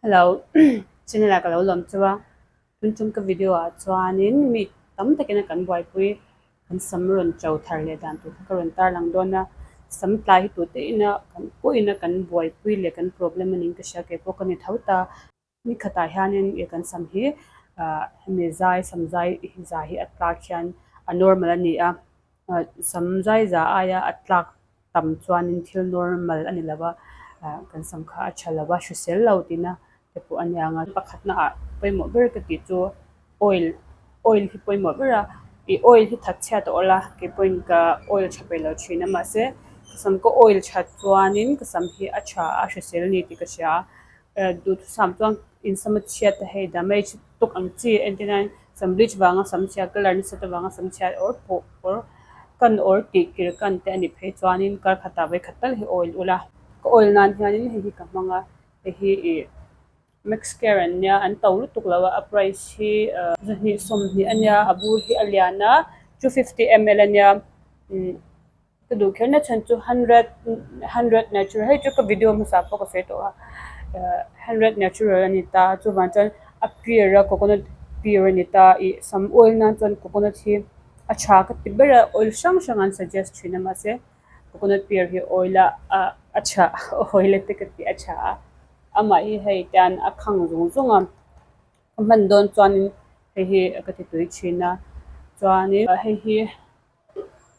Hello channel ah ka lo lawm chu a, tun tum ka video ah chuanin mi tam takin a kan buaipui kan sam rawn cho thar leh dan tur kha ka rawn tarlang dawn a, sam tlai hi tute ina kan pawhin a kan buaipui leh kan problem a niin ka hria keipawh ka ni tho ta. Ni khatah hianin ih kan sam hi ah hemi zai sam zai za hi a tlak hian a normal a ni a, ah sam zai za aia a tlak tam chuanin thil normal a ni lo a, ah kan sam kha a tha lo a hrisel lo tihna te pawh a nia ang a. Pakhatna ah pawimawh ber ka tih chu oil oil hi pawimawh ber a, ih oil hi that chhiat a awl a keipawhin ka oil tha peih lo thin a mahse ka sam ka oil that chuanin ka sam hi a tha a hrisel a ni tih ka hria a. Duhthusam chuan insam a chhiat a hei damage tuk ang chi entir nan sam bleach vanga sam chhia colour nasa te vanga sam chhia awr pawh awr kan awr tih kir kan te a ni phei chuanin kar khatah vawikhat tal hi oil ula ka oil nan hianin hei hi ka hmang a hei hi ih max care an nia an to lutuk lo a a price hi zahnih sawmhnih a nia a bur hi a lian a 250 ml a nia umm. Ka duh kher na chhan chu 100 100 natural hei chu ka video hmasa pawh ka sawi tawh a 100 natural a ni ta chuvang chuan a pure a coconut pure a ni ta ih sam oil nan chuan coconut hi a tha ka ti ber a oil hrang hrang an suggest thin a mahse coconut pure hi oil a a tha oil a te ka ti a tha a amah hi hei tian a khang zung zung a ka hman dawn chuanin hei hi ka ti tui thin a chuanin hei hi.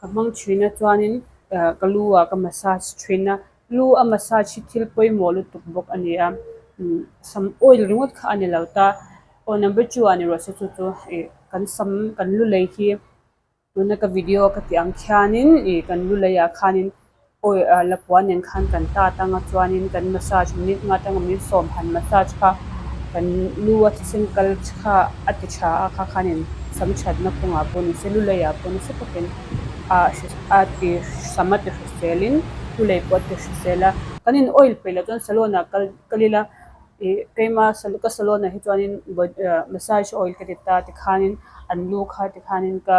Ka hmang thin a chuanin ka lu ah ka massage thin a lu a massage hi thil pawimawh lutuk bawk a ni a sam oil ringawt kha a ni lo ta aw number 2 ah ni rawh se chu chu ih kan sam kan lu lei hi tuna ka video ka tih ang khianin ih kan lu lei ah khanin Awi ah lapua nen khan kan tat anga chuanin kan massage minute nga atanga minute sawm han massage kha kan lu a thisen kal kha a ti tha a kha khanin sam thatna kawngah pawh ni se lu leiah pawh nasa takin a a ti sam a ti hriselin lu lei pawh a ti hrisel a. Kan in oil peih loh chuan salon ah kal kal ila ih keima ka salon ah hi chuanin massage oil ka ti ta tikhanin an lu kha tikhanin ka.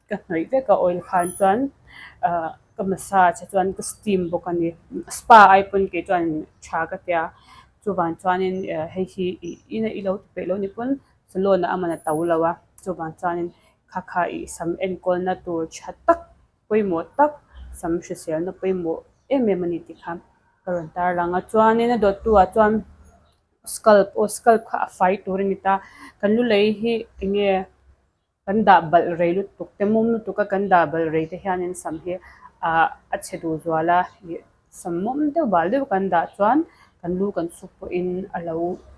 Ka hnawih vek a oil khan chuan ahh ka massage a chuan ka steam bawk a ni spa ai pawn kei chuan tha ka tia chuvang chuanin eh hei hi ih ina i lo ti peih lo ni pawn salon ah a man a to lo a chuvang chuanin kha kha ih sam enkawlna tur tha tak pawimawh tak sam hriselna pawimawh em em a ni tih kha ka rawn tarlang a chuanin a dawttu ah chuan scalp aw scalp kha a fai tur a ni ta kan lu lei hi eng nge. Kan dah balh rei lutuk te mum lutuk a kan dah balh rei te hianin sam hi ah a chhe duh zual a ih sam mum deuh bal deuh kan dah chuan kan lu kan chhuk pawhin a lo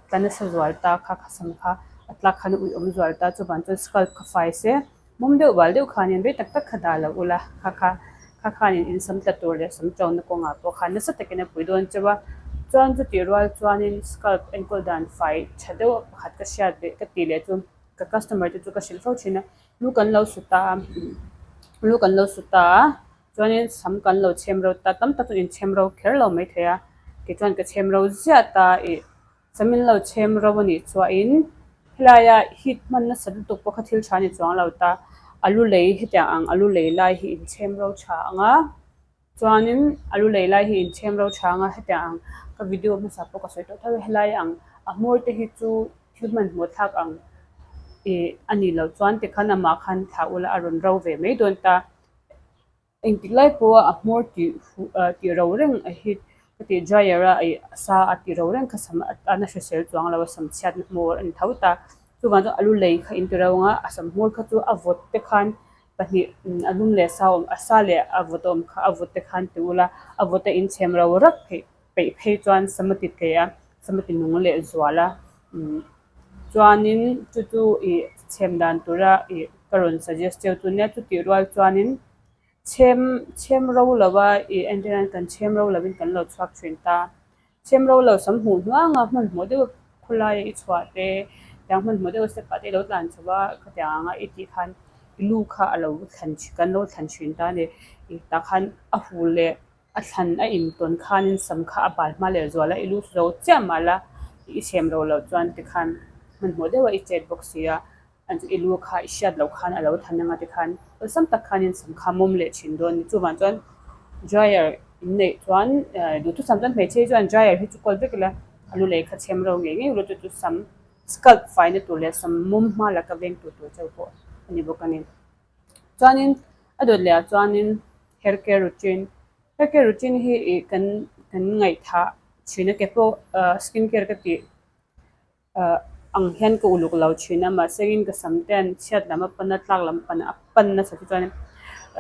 tla nasa zual ta kha kha sam kha a tlak khan a uiawm zual ta chuvang chuan scalp kha fai se mum deuh bal deuh khanin rei tak tak kha dah loh ula kha kha kha khanin in sam tla tur leh sam ṭona kawngah pawh khan nasa takin a pui dawn chauh a chuan chutih rual chuanin scalp enkawl dan fai ṭha deuh pakhat ka hriat leh ka tih leh chu. Ka customer te chu ka hrilh fo thin a, lu kan lo su ta a, lu kan lo su ta a, chuanin sam kan lo chhem ro ta, tam tak chu in chhem ro kher lo maithei a, tichuan ka chhem ro ziah ta ih sam in lo chhem ro a nih chuahin helaia heat hman nasa lutuk pawh kha thil tha a ni chuang lo ta, a lu lei hetiang ang a lu lei lai hi in chhem ro tha ang a. Chuanin a lu lei lai hi inchhem ro chhang a, hetiang ang ka video hmasa pawh ka sawi tawh tho a, helai ang a hmawr te hi chu thil hmanhmawh thlak ang ih a nih loh chuan tikhan amah khan thlah ula a rawn ro ve mai dawn ta. Engtik lai pawha a hmawr tih huh ah tih ro reng a hi ka tih dryer a ih sa a tih ro reng kha sam a na hrisel chuang lo a, sam chhiatna hmawr a ni tho ta. Chuvang chuan a lu lei kha inti ro ang a, a sam hmawr kha chu a vawt te khan Pahnih a lum leh sa awm a sa leh a vawt awm kha a vawt te khan ti ula a vawt a inchhem ro rak theih peih phei chuan sam a ti tleh a sam a ti nung leh zual a chuanin chu chu ih chhem dan tura ih ka rawn suggest cheu chu nia chutih rual chuanin chhem chhem ro lova ih entir nan kan chhem ro lovin kan lo chhuak thin ta. Chhem ro lo sam hmuh hnuang a, hmanhmawh deuh khawlaia i chhuah te, tiang hmanhmawh deuh step ah te i lo tlan chho a, khatiang anga i tih khan i lu kha a lo thlan kan lo thlan thin ta a ni. Tah khan a hu leh a thlan a intawn khanin sam kha a bal hma leh zual a, i lu zo chiah mah la i chhem ro loh chuan tikhan hmanhmawh deuh a i chet bawk si a. An chu i lu kha i hriat loh khan a lo than anga tikhan awlsam tak khanin sam kha mawm leh thin dawn a ni. Chuvang chuan dryer in neih chuan duhthusam chuan hmeichhe hi chuan dryer hi chu kawl vek ila. a lu lei kha chhem ro ngei ngei ula chu chu sam scalp faina tur leh sam mum hma laka veng tur tur chauh pawh a ni bawk a ni. Chuanin a dawt leh ah chuanin hair care routine hair care routine hi ih kan kan ngaihthah thin a ke pawh ah skin care ka tih ah ang hian ka uluk lo thin a mahse in ka sam te an chhiat lam a pan a tlak lam pan a pan nasa te chuan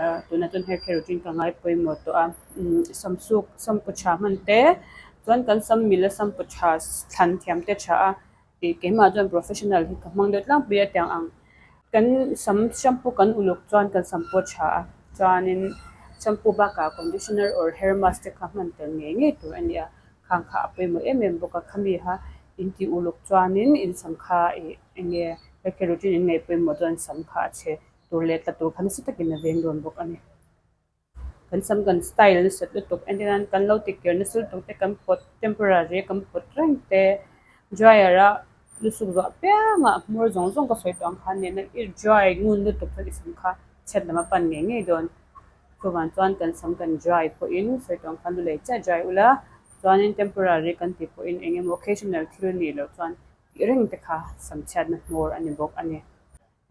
ah tunah chuan hair care routine ka ngai pawimawh tawh a umm sam suk samkaw tha hman te chuan kan sam mil a samkaw tha thlan thiam te tha a. Ih keimah chuan professional hi ka hmang deuh tlangpui a tiang ang. Kan sam shampoo kan uluk chuan kan sam pawh tha a, chuanin shampoo bakah conditioner or hair mask te kha hman tel ngei ngei tur a ni a, khang kha a pawimawh em em bawk a, khami kha in tih uluk chuanin in sam kha ih eng nge hair care routine in ngaih pawimawh chuan sam kha a chhe tur leh tla tur kha nasa takin a veng dawn bawk a ni. Kan sam kan style nasat lutuk entir nan kan lo ti kir nasa lutuk te kan pawt temporary a kan pawt reng te dryer a lusuk zawh apiangah hmur zawng zawng ka sawi tawh ang khan nena i dry ngun lutuk chuan i sam kha chhiat lam a pan ngei ngei dawn. Chuvang chuan kan sam kan dry pawhin sawi tawh ang khan lu lei chiah dry ula chuanin temporary kan tih pawhin eng emaw occasional thil nih loh chuan tih reng te kha sam chhiatna hmur a ni bawk a ni.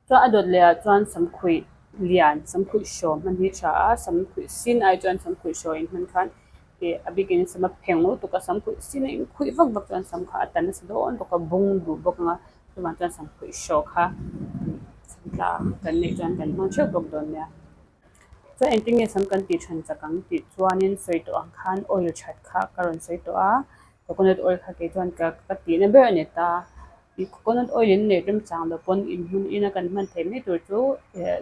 Chuan a dawt leh ah chuan samkhuih lian, samkhuih hraw hman hi tha a, samkhuih sin ai chuan samkhuih hraw in hman khan ih a bikin sam a pheng lutuk a, samkhuih sin a inkhuih vak vak chuan sam kha a ta nasa dawn bawk a, bung duh bawk ang a, chuvang chuan samkhuih hraw kha sam tla kan neih chuan kan hmang theuh bawk dawn nia. Chuan engtin nge sam kan tih than chak ang tih chuanin sawi tawh ang khan oil that kha ka rawn sawi tawh a, coconut oil kha kei chuan ka ka tihna ber a ni ta. Ih coconut oil in neih remchang lo pawn inhmun ina kan hman theih mai tur chu eh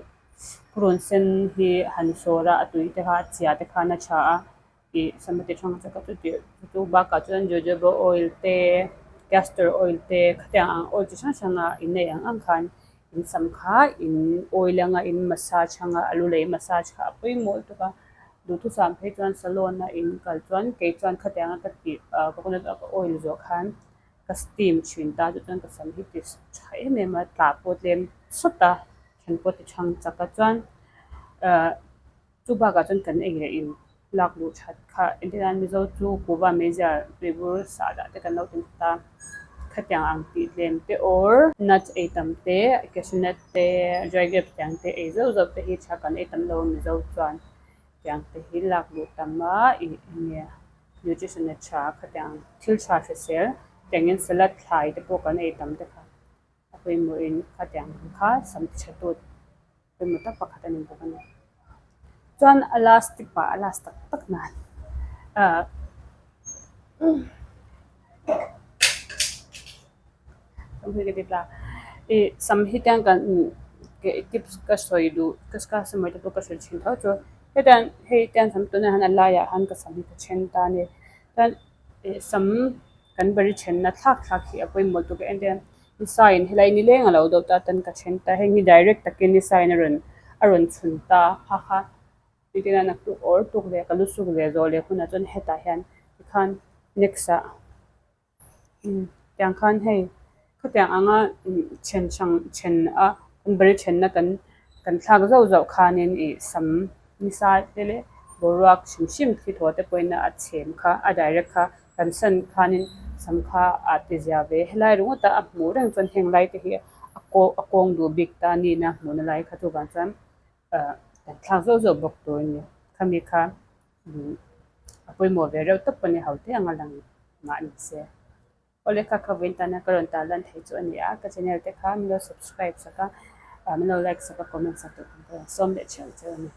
purun sen hi han sawr a a tui te kha a chia te khan a tha a ih sam a ti hrang chak a chuti chu bakah chuan jojoba oil te castor oil te khatiang ang oil chi hrang hrang a inneih ang ang khan in sam kha in oil anga in massage anga a lu lei massage kha a pawimawh lutuk a duhthusam phei chuan salon a in kal chuan kei chuan khatianga ka tih ah coconut oil zawh khan. Ka steam thin ta chu chuan ka sam hi ti tha em em a tla pawh tlem sawt a then pawh ti thang chak a chuan ahh chu bakah chuan kan ei leh in lak luh that kha entir nan mizo chu kuhva meizial tuibur sah dah te kan lo ti ta khatiang ang tih tlem te or nuts ei tam te cashew nut te dry grapes tiang te ei zauh zauh te hi tha kan ei tam lo a mizo chuan tiang te hi lak luh tam a ih enge. Nutrition a tha khatiang thil tha hrisel tiangin salad thlai te pawh kan ei tam te kha a pawimawhin khatiang ang kha sam ti tha tu pawimawh tak pakhat a ni bawk a ni. Chuan a last tip ah a last tak tak nan ah ih sam hi tiang kan tips ka sawi duh ka customer te pawh ka sawi thin tho chu hetiang hei tiang sam tunah hian a laiah hian ka sam hi ka then ta a ni chuan ih sam kan bari thenna thlak thlak hi a pawimawh tuk em em a ni saiin helai nileng a lo deuh ta tan ka then ta heng hi direct takin ni saiin a rawn a rawn chhun ta kha kha engtin a naktuk awr tuk leh ka lu suk leh zawh leh hunah chuan hetah hian tikhan next ah. Tiang khan hei khatiang anga then hrang then a kan bari thenna kan kan thlak zauh zauh khanin ih sam nisa te leh boruak hrim hrim thli thaw te pawhin a chhem kha a direct kha kan san khanin sam kha a ti zia ve helai ringawt a a hmuh reng chuan heng lai te hi a kaw a kawng duh bik ta a nihna hmuhna lai kha chuvang chuan ah kan thlak zauh zauh bawk tur a ni khami kha. A pawimawh ve reuh tawp pawh ni ho te anga lang mah ni se. Awle kha ka vawiin tana ka rawn tarlan thei chu a ni a, ka channel te kha min lo subscribe sak a, min lo like sak a, comment sak tur khan ka rawn sawm leh theuh cheu a ni.